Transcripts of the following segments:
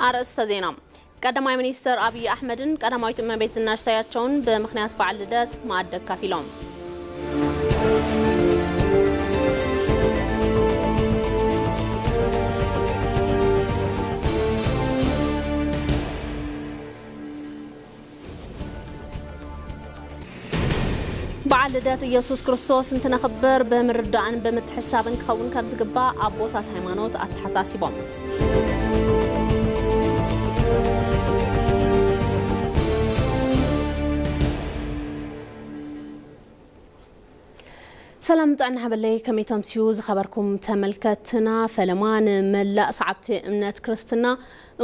ኣርእስተ ዜና። ቀዳማይ ሚኒስትር ኣብይ ኣሕመድን ቀዳማዊት እመቤት ዝናሽ ታያቸውን ብምኽንያት በዓል ልደት መኣዲ ኣካፊሎም። በዓል ልደት ኢየሱስ ክርስቶስ እንትነኽብር ብምርዳእን ብምትሕሳብን ክኸውን ከም ዝግባእ ኣቦታት ሃይማኖት ኣተሓሳሲቦም። ሰላም ጥዕና ሃበለይ፣ ከመይ ተምስዩ ዝኸበርኩም ተመልከትና? ፈለማ ንመላእ ሰዓብቲ እምነት ክርስትና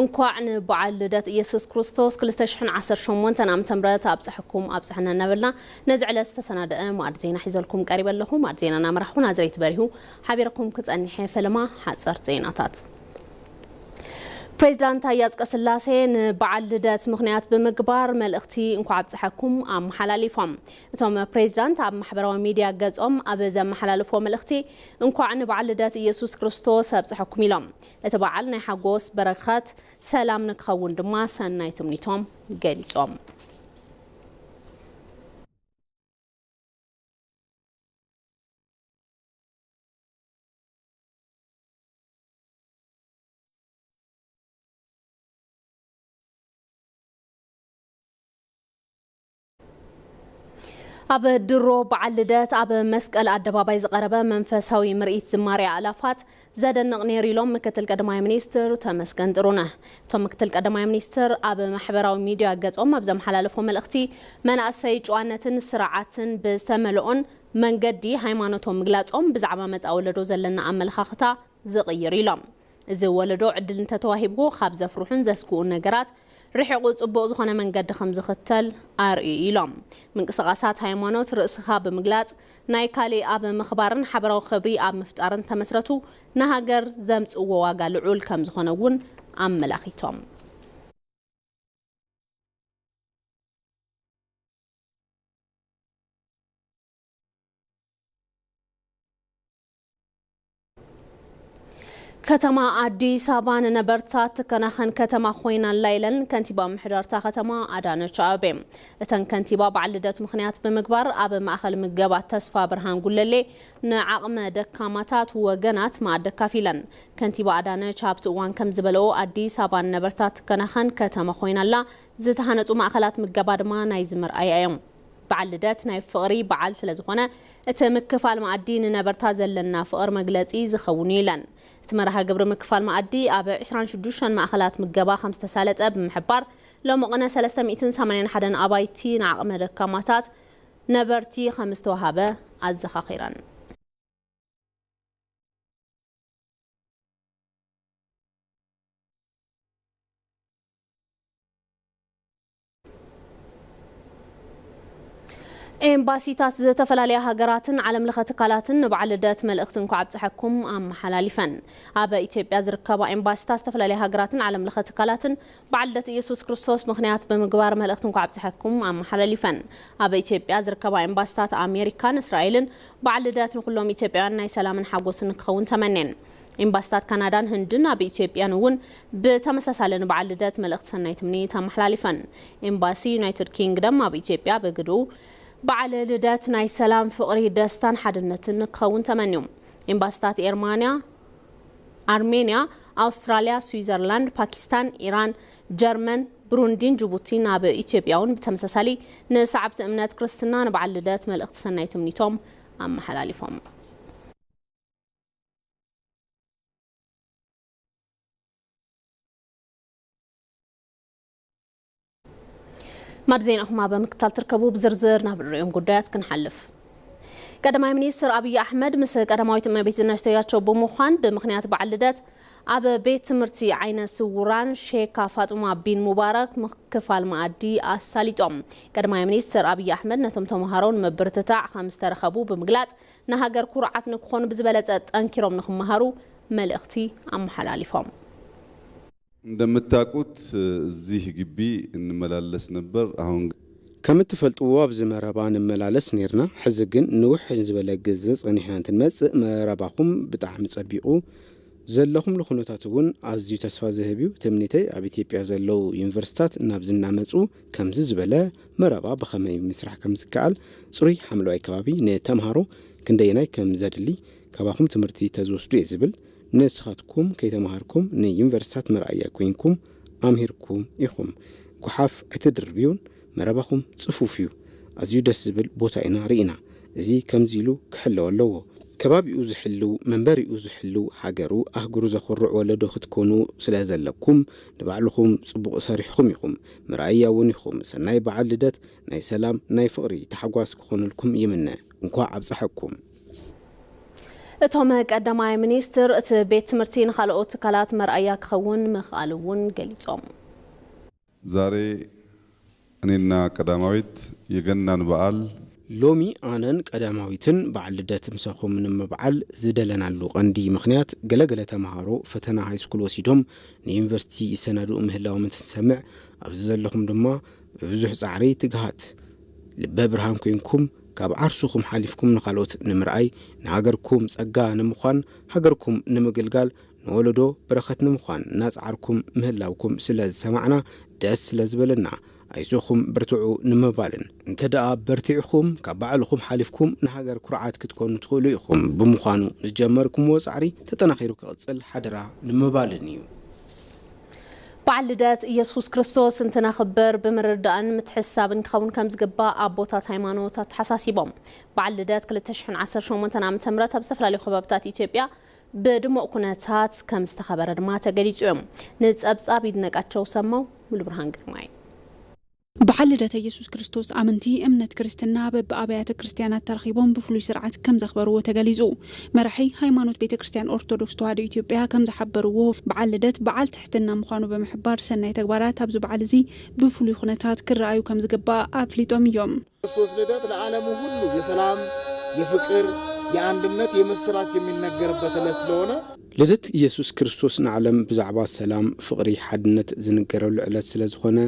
እንኳዕ ንበዓል ልደት ኢየሱስ ክርስቶስ ክልተ ሽሕን ዓሰርተ ሸሞንተን ዓመተ ምህረት ኣብፀሐኩም ኣብፀሐና እናበልና፣ ነዚ ዕለት ዝተሰናደአ ማዕድ ዜና ሒዘልኩም ቀሪበ ኣለኹ። ማዕድ ዜና እናመራሕኹ ናዝሬት በሪሁ ሓቢረኩም ክፀኒሐ። ፈለማ ሓፀርቲ ዜናታት። ፕሬዚዳንት ታዬ ኣጽቀስላሴ ንበዓል ልደት ምኽንያት ብምግባር መልእኽቲ እንኳዕ ኣብፀሐኩም ኣመሓላሊፎም። እቶም ፕሬዚዳንት ኣብ ማሕበራዊ ሚድያ ገጾም ኣብ ዘመሓላለፍዎ መልእኽቲ፣ እንኳዕ ንበዓል ልደት ኢየሱስ ክርስቶስ ኣብፀሐኩም ኢሎም። እቲ በዓል ናይ ሓጎስ፣ በረኸት፣ ሰላም ንክኸውን ድማ ሰናይ ትምኒቶም ገሊጾም። ኣብ ድሮ በዓል ልደት ኣብ መስቀል ኣደባባይ ዝቐረበ መንፈሳዊ ምርኢት ዝማሬ ኣእላፋት ዘደንቕ ነይሩ ኢሎም ምክትል ቀዳማይ ሚኒስትር ተመስገን ጥሩነህ። እቶም ምክትል ቀዳማይ ሚኒስትር ኣብ ማሕበራዊ ሚድያ ገጾም ኣብ ዘመሓላለፎ መልእኽቲ፣ መናእሰይ ጨዋነትን ስርዓትን ብዝተመልኦን መንገዲ ሃይማኖቶም ምግላጾም ብዛዕባ መጻኢ ወለዶ ዘለና ኣመለኻኽታ ዝቕይር ኢሎም። እዚ ወለዶ ዕድል እንተተዋሂብዎ ካብ ዘፍርሑን ዘስግኡን ነገራት ርሒቑ ጽቡቕ ዝኾነ መንገዲ ከም ዝኽተል ኣርእዩ ኢሎም። ምንቅስቓሳት ሃይማኖት ርእስኻ ብምግላጽ ናይ ካሊእ ኣብ ምኽባርን ሓበራዊ ክብሪ ኣብ ምፍጣርን ተመስረቱ ንሃገር ዘምጽእዎ ዋጋ ልዑል ከም ዝኾነ እውን ኣመላኺቶም። ከተማ ኣዲስ ኣበባ ንነበርታ ትከናኸን ከተማ ኮይና ኣላ ኢለን ከንቲባ ምምሕዳር እታ ከተማ ኣዳነች ኣቤቤ። እተን ከንቲባ በዓል ልደት ምኽንያት ብምግባር ኣብ ማእኸል ምገባ ተስፋ ብርሃን ጉለሌ ንዓቕመ ደካማታት ወገናት መኣዲ ኣካፊለን። ከንቲባ ኣዳነች ኣብቲ እዋን ከም ዝበለኦ ኣዲስ ኣበባ ንነበርታ ትከናኸን ከተማ ኮይና ኣላ። ዝተሃነፁ ማእኸላት ምገባ ድማ ናይዚ መርኣያ እዮም። በዓል ልደት ናይ ፍቕሪ በዓል ስለ ዝኾነ፣ እቲ ምክፋል መኣዲ ንነበርታ ዘለና ፍቕሪ መግለፂ ዝኸውን እዩ ኢለን። እቲ መርሃ ግብሪ ምክፋል መኣዲ ኣብ ዕስራን ሽዱሽተን ማእኸላት ምገባ ከም ዝተሳለጠ ብምሕባር፣ ሎሚ ቅነ ሰለስተ ሚእትን ሰማንያን ሓደን ኣባይቲ ንዓቕመ ደካማታት ነበርቲ ከም ዝተወሃበ ኣዘኻኺረን። ኤምባሲታት ዝተፈላለያ ሃገራትን ዓለም ለኸ ትካላትን ንበዓል ልደት መልእኽቲ እንኳዕ ኣብፀሐኩም ኣመሓላሊፈን። ኣብ ኢትዮጵያ ዝርከባ ኤምባሲታት ዝተፈላለያ ሃገራትን ዓለም ለኸ ትካላትን በዓል ልደት ኢየሱስ ክርስቶስ ምኽንያት ብምግባር መልእኽቲ እንኳዕ ኣብፀሐኩም ኣመሓላሊፈን። ኣብ ኢትዮጵያ ዝርከባ ኤምባሲታት ኣሜሪካን እስራኤልን በዓል ልደት ንኩሎም ኢትዮጵያውያን ናይ ሰላምን ሓጎስን ክኸውን ተመኔን። ኤምባሲታት ካናዳን ህንድን ኣብ ኢትዮጵያን እውን ብተመሳሳሊ ንበዓል ልደት መልእኽቲ ሰናይ ትምኒት ኣመሓላሊፈን። ኤምባሲ ዩናይትድ ኪንግደም ኣብ ኢትዮጵያ ብግድኡ በዓል ልደት ናይ ሰላም፣ ፍቕሪ፣ ደስታን ሓድነትን ክኸውን ተመንዩ። ኤምባሲታት ኤርማንያ፣ ኣርሜንያ፣ ኣውስትራልያ፣ ስዊዘርላንድ፣ ፓኪስታን፣ ኢራን፣ ጀርመን፣ ብሩንዲን ጅቡቲን ኣብ ኢትዮጵያ እውን ብተመሳሳሊ ንሰዓብቲ እምነት ክርስትና ንበዓል ልደት መልእኽቲ ሰናይ ትምኒቶም ኣመሓላሊፎም። ማዕድ ዜናኹም ኣብ ምክታል ትርከቡ። ብዝርዝር ናብ ንሪኦም ጉዳያት ክንሓልፍ። ቀዳማይ ሚኒስትር ኣብይ ኣሕመድ ምስ ቀዳማዊት እመቤት ዝናሽ ታያቸው ብምዃን ብምኽንያት በዓል ልደት ኣብ ቤት ትምህርቲ ዓይነ ስውራን ሼካ ፋጡማ ቢን ሙባረክ ምክፋል መኣዲ ኣሳሊጦም። ቀዳማይ ሚኒስትር ኣብይ ኣሕመድ ነቶም ተምሃሮ ንምብርትታዕ ከም ዝተረኸቡ ብምግላጽ፣ ንሃገር ኩርዓት ንክኾኑ ብዝበለጸ ጠንኪሮም ንክመሃሩ መልእኽቲ ኣመሓላሊፎም። እንደምታውቁት እዚህ ግቢ እንመላለስ ነበር። አሁን ከም እትፈልጥዎ ኣብዚ መረባ ንመላለስ ነይርና። ሕዚ ግን ንውሕ ዝበለ ግዘ ጸኒሕና እንትንመጽእ መረባኹም ብጣዕሚ ጸቢቑ ዘለኹምሉ ኩነታት እውን ኣዝዩ ተስፋ ዝህብ እዩ። ትምኒተይ ኣብ ኢትዮጵያ ዘለዉ ዩኒቨርሲታት ናብዚ እናመጹ ከምዚ ዝበለ መረባ ብኸመይ ምስራሕ ከም ዝከኣል፣ ጽሩይ ሓምለዋይ ከባቢ ንተምሃሮ ክንደየናይ ከም ዘድሊ ካባኹም ትምህርቲ ተዝወስዱ እየ ዝብል። ንስኻትኩም ከይተምሃርኩም ንዩኒቨርሲታት መርኣያ ኮይንኩም ኣምሂርኩም ኢኹም። ጓሓፍ ኣይትድርብዩን፣ መረባኹም ጽፉፍ እዩ። ኣዝዩ ደስ ዝብል ቦታ ኢና ርኢና። እዚ ከምዚ ኢሉ ክሕለወ ኣለዎ። ከባቢኡ ዝሕልው፣ መንበሪኡ ዝሕልው፣ ሃገሩ ኣህጉሩ ዘኹርዕ ወለዶ ክትኮኑ ስለ ዘለኩም ንባዕልኹም ጽቡቕ ሰሪሕኹም ኢኹም። መርኣያ እውን ኢኹም። ሰናይ በዓል ልደት ናይ ሰላም፣ ናይ ፍቕሪ፣ ታሕጓስ ክኾነልኩም ይምነ። እንኳዕ ኣብፀሐኩም። እቶም ቀዳማይ ሚኒስትር እቲ ቤት ትምህርቲ ንኻልኦት ትካላት መርኣያ ክኸውን ምኽኣሉ እውን ገሊጾም። ዛሬ እኔና ቀዳማዊት የገናን በዓል ሎሚ ኣነን ቀዳማዊትን በዓል ልደት ምሳኹም ንምብዓል ዝደለናሉ ቀንዲ ምኽንያት ገለገለ ተምሃሮ ፈተና ሃይስኩል ወሲዶም ንዩኒቨርሲቲ ይሰናድኡ ምህላዎም እንትንሰምዕ ኣብዚ ዘለኹም ድማ ብብዙሕ ጻዕሪ ትግሃት ልበ ብርሃን ኮይንኩም ካብ ዓርሱኹም ሓሊፍኩም ንኻልኦት ንምርኣይ ንሃገርኩም ጸጋ ንምዃን ሃገርኩም ንምግልጋል ንወለዶ በረኸት ንምዃን እናጻዓርኩም ምህላውኩም ስለ ዝሰማዕና ደስ ስለ ዝበለና ኣይዞኹም በርትዑ ንምባልን እንተ ደኣ በርቲዕኹም ካብ ባዕልኹም ሓሊፍኩም ንሃገር ኩርዓት ክትኮኑ ትኽእሉ ኢኹም ብምዃኑ ዝጀመርኩምዎ ጻዕሪ ተጠናኺሩ ክቕጽል ሓደራ ንምባልን እዩ። በዓል ልደት ኢየሱስ ክርስቶስ እንትነኽብር ብምርዳእን ምትሕስሳብን ክኸውን ከም ዝግባእ ኣቦታት ሃይማኖት ኣተሓሳሲቦም። በዓል ልደት ክልተ ሽሕን ዓሰርተ ሸሞንተን ዓመተ ምህረት ኣብ ዝተፈላለዩ ከባብታት ኢትዮጵያ ብድሙቕ ኩነታት ከም ዝተኸበረ ድማ ተገሊጹ እዮም። ንጸብጻብ ይድነቃቸው ሰማው ሙሉ ብርሃን ግርማይ። በዓል ልደተ ኢየሱስ ክርስቶስ ኣመንቲ እምነት ክርስትና በብኣብያተ ክርስቲያናት ተረኺቦም ብፍሉይ ስርዓት ከም ዘኽበርዎ ተገሊጹ። መራሒ ሃይማኖት ቤተ ክርስቲያን ኦርቶዶክስ ተዋሕዶ ኢትዮጵያ ከም ዝሓበርዎ በዓል ልደት በዓል ትሕትና ምዃኑ ብምሕባር ሰናይ ተግባራት ኣብዚ በዓል እዚ ብፍሉይ ኩነታት ክረኣዩ ከም ዝግባእ ኣፍሊጦም እዮም። ክርስቶስ ልደት ለዓለሙ ሁሉ የሰላም፣ የፍቅር፣ የአንድነት የምስራች የሚነገርበት ዕለት ስለሆነ ልደት ኢየሱስ ክርስቶስ ንዓለም ብዛዕባ ሰላም፣ ፍቕሪ፣ ሓድነት ዝንገረሉ ዕለት ስለ ዝኾነ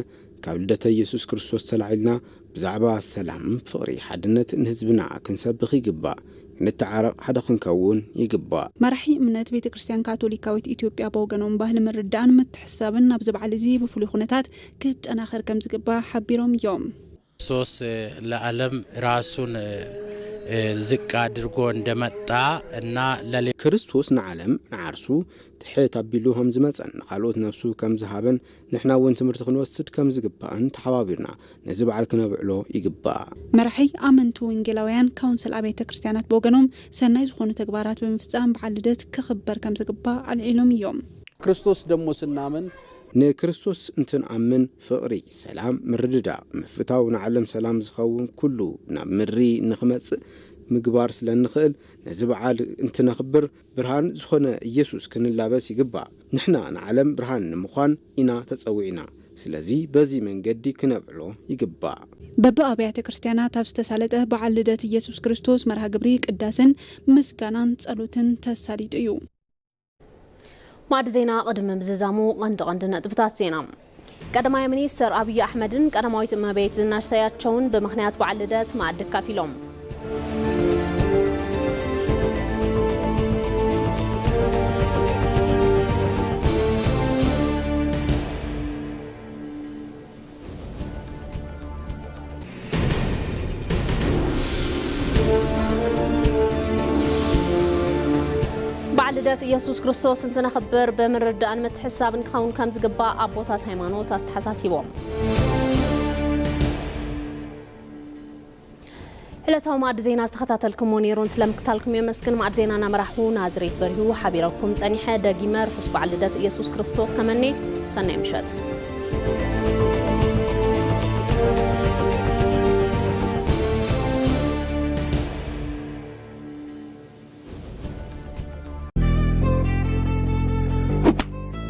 ካብ ልደተ ኢየሱስ ክርስቶስ ተላዒልና ብዛዕባ ሰላም፣ ፍቕሪ፣ ሓድነት ንህዝብና ክንሰብኽ ይግባእ። ክንተዓረቕ ሓደ ክንከውን ይግባእ። መራሒ እምነት ቤተ ክርስቲያን ካቶሊካዊት ኢትዮጵያ ብወገኖም ባህሊ ምርዳእን ምትሕስሳብን ናብዚ በዓል እዚ ብፍሉይ ኩነታት ክጠናኸር ከም ዝግባእ ሓቢሮም እዮም። ክርስቶስ ለዓለም ራሱን ዝቅ አድርጎ እንደመጣ እና ለሌ ክርስቶስ ንዓለም ንዓርሱ ትሕት ኣቢሉ ከም ዝመጸን ንኻልኦት ነፍሱ ከም ዝሃበን ንሕና እውን ትምህርቲ ክንወስድ ከም ዝግባእን ተሓባቢርና ነዚ በዓል ክነብዕሎ ይግባእ። መራሒ ኣመንቲ ወንጌላውያን ካውንስል ኣብያተ ክርስቲያናት ብወገኖም ሰናይ ዝኾኑ ተግባራት ብምፍጻም በዓል ልደት ክኽበር ከም ዝግባእ ኣልዒሎም እዮም። ክርስቶስ ደሞ ስናምን ንክርስቶስ እንትንኣምን ፍቕሪ፣ ሰላም፣ ምርድዳእ፣ ምፍታው ንዓለም ሰላም ዝኸውን ኩሉ ናብ ምድሪ ንኽመጽእ ምግባር ስለ እንኽእል ነዚ በዓል እንትነኽብር ብርሃን ዝኾነ ኢየሱስ ክንላበስ ይግባእ። ንሕና ንዓለም ብርሃን ንምዃን ኢና ተጸዊዕና። ስለዚ በዚ መንገዲ ክነብዕሎ ይግባእ። በብኣብያተ ክርስቲያናት ኣብ ዝተሳለጠ በዓል ልደት ኢየሱስ ክርስቶስ መርሃ ግብሪ ቅዳሴን ምስጋናን ጸሎትን ተሳሊጡ እዩ። ማዕዲ ዜና ቅድሚ ምዝዛሙ ቀንዲ ቀንዲ ነጥብታት ዜና። ቀዳማይ ሚኒስትር ኣብይ ኣሕመድን ቀዳማዊት እመቤት ዝናሽ ታያቸውን ብምኽንያት በዓል ልደት ማዕዲ ኣካፊሎም። በዓል ልደት ኢየሱስ ክርስቶስ እንትነኽብር ብምርዳእን ምትሕስሳብን ክኸውን ከም ዝግባእ ኣቦታት ሃይማኖት ኣተሓሳሲቦም። ዕለታዊ ማዕዲ ዜና ዝተኸታተልኩሞ ነይሩን ስለምክታልኩም የመስግን። ማዕዲ ዜና እናመራሕኩ ናዝሬት በሪሁ ሓቢረኩም ጸኒሐ። ደጊመ ርሑስ በዓል ልደት ኢየሱስ ክርስቶስ ተመኔ። ሰናይ ምሸት።